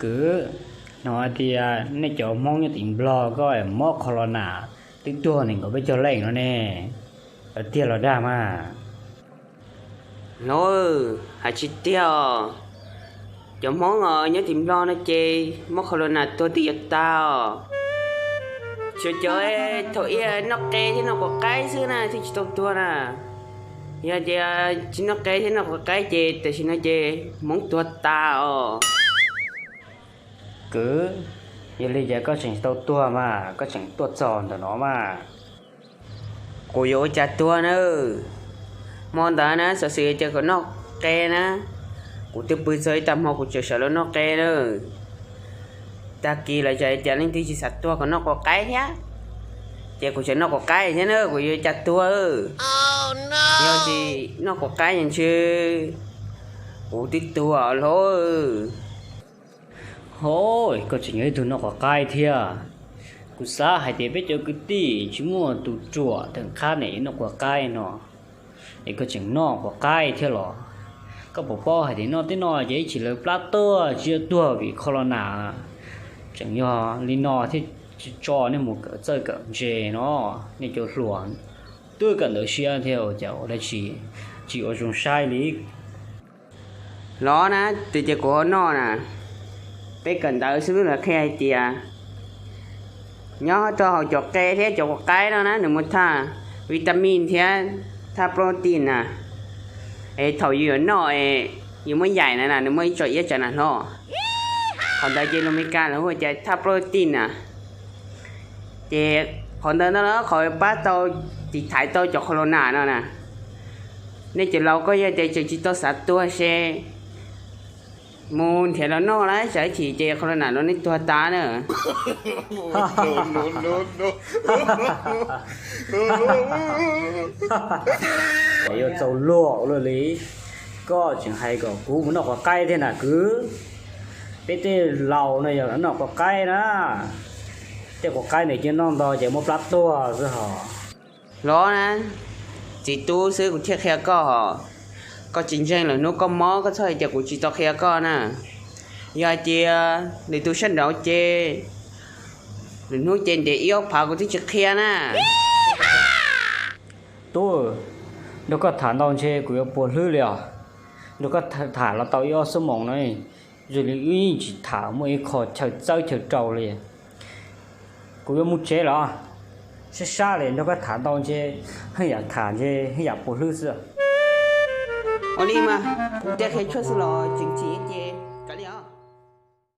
Kwv, hnov hais tias nej cov Hmoob nyob tim Nplog koj mob qhov los nas twb tuag nees nkaum peb caug leej no ne, tiag los dag mas? Hlob, hais tsis tiag os. Cov Hmoob os nyob tim Nplog no ces mob qhov los nas tuag twb yuav tag os. Tsuas cov thaum ub noj qe thiab noj quav qaib xwb na thiaj tsis tau tuag na. Yog tias tsis noj qe thiab noj quav qaib ces tam sim no ces Hmoob tuag tas os. Kwv, yog li ces koj tseem tsis tau tuag mas koj tseem tuaj txog ntawm no mas. Kuv yuav ua cas tuag na? Hmo ntawd na xov xwm tias kom noj qe na, kuv twb pw txog ib tag hmo kuv tseem sawv los noj qe na. Tag kis lawv cas tias leej twg tsis xav tuag kom noj quav qaib thiab, ces kuv tseem noj quav qaib thiab na, kuv yuav ua cas tuag? Yog tsis noj quav qaib ntshe kuv twb tuag hlob. Ho, koj tseem yog ib tug noj quav qaib thiab. Kuv xav hais tias peb cov kwv tij tsis muaj tus ruam theem qhab ne noj quav qaib no, es koj tseem noj quav qaib thiab los? Koj puas paub hais tias noj tej no ces ib chim lawv plab tuag tsis yog tuag vim qhov los nas. Tseem yog li no thiaj tso nej mus kawm txawj kawm ntse no, nej cov hluas twb kawm ntawv siab thiab ua cas ua dab tsi tsis ua zoo saib li. Los na, tias ces kuv ho noj na. Peb kawm ntawv xwb lawv qhia hais tias nyob rau hauv cov qe thiab cov quav qaib no na nws muaj thaj vitamin thiab thaj protein na. Es thaum yus yuav noj es yus muab yaim na na nws muaj ib co iab tsav na hlob. Qhov ntawd ces lus Meskas lawv hu ua cas thaj protein na. Ces qhov ntawd no qhov pab tau tiv thaiv tau cov qhov los nas no na. Nej cov laus koj yog tias tseem tsis tau xav tuag ces mus nrhiav los noj lawm, tsam ib chim ces qhov los nas los nej tuag tas na. Yuav txaus luag ua luaj li, koj tseem hais kom kuv mus noj quav qaib thiab na kwv. Peb tej laus no yog noj quav qaib na, tej quav qaib nws cia noj ntau ces muab plab tuag xwb hos. Los na, txiv tub xwb kuv thiaj qhia koj hos. Koj tsis ntseeg lwm hnub koj mob koj txhob hais tias kuv tsis tau qhia koj na. Yog hais tias lwm tus sab nraud ces lwm hnub ces ntiav ib ob phav kuv twb tsis qhia na. Tub, nrog koj tham ntau ntshe kuv yuav puas hlwb li os. Nrog koj tham los tau ib ob xuab moos no, zoo li wb yeej tsis tham muaj ib qho chaw txawb chaw rau li. Kuv yuav mus tsev los, sab sab li nrog koj tham ntau ntshe, heej yam tham ntshe heej yam puas hlwb xwb. Ua li mas, kuv tej qhia tshuaj xwb los tseem tsis